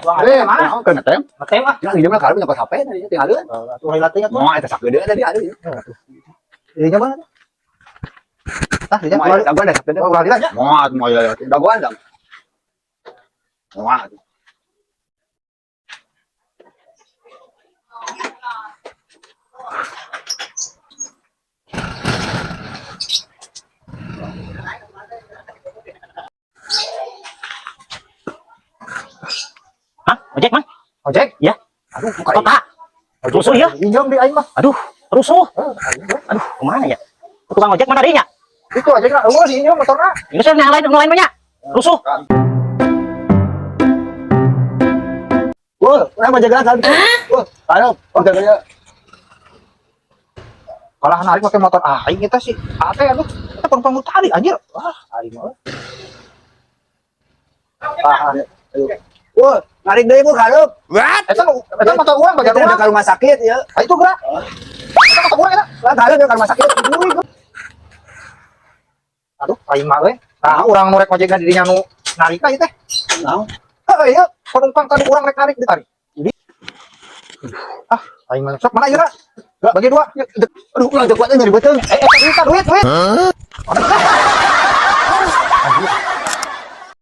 Eh, Mana? Naon keur ngetem? Ngetem ah. Ya nginjem lah kalau nyokot HP tadi tinggalkeun. Atuh heula teh atuh. Moal eta sakedeun tadi aduh. Dirinya mana? Ah, dirinya Moal dagoan da sakedeun. Ulah lila nya. Moal moal ya dagoan dong. Moal. Hah? Ojek, Mang? Ojek? Ya. Aduh, buka Kota. Rusuh ya? Injem di aing mah. Aduh, rusuh. Eh, aing mah. Aduh, kemana ya? Tukang ojek mana dirinya? Itu ojek lah, eueuh di injem motorna. Ini saya yang lain, yang lain banyak. Rusuh. Wah, urang mah jagaan kan. Wah, ayo, oke ya. Kalah narik pakai motor aing eta sih. Ate aduh, eta penumpang nu tadi anjir. Wah, aing mah. Ah, ayo. Wah, narik deui bu karup. Eta eta motor urang bagian Eta urang. ke rumah sakit ya. Ah, itu gerak. Eta motor urang eta. Lah karup ya ke rumah sakit. Aduh, aing mah euy. Nah, urang nu rek ojek dirinya nu narik ieu teh. Naon? Heeh, ieu penumpang tadi urang rek narik ditarik. Jadi ah, aing mah sok mana ieu? Bagi dua. Aduh, ulah teu kuat nyeri beuteung. Eh, eh, duit, duit, duit.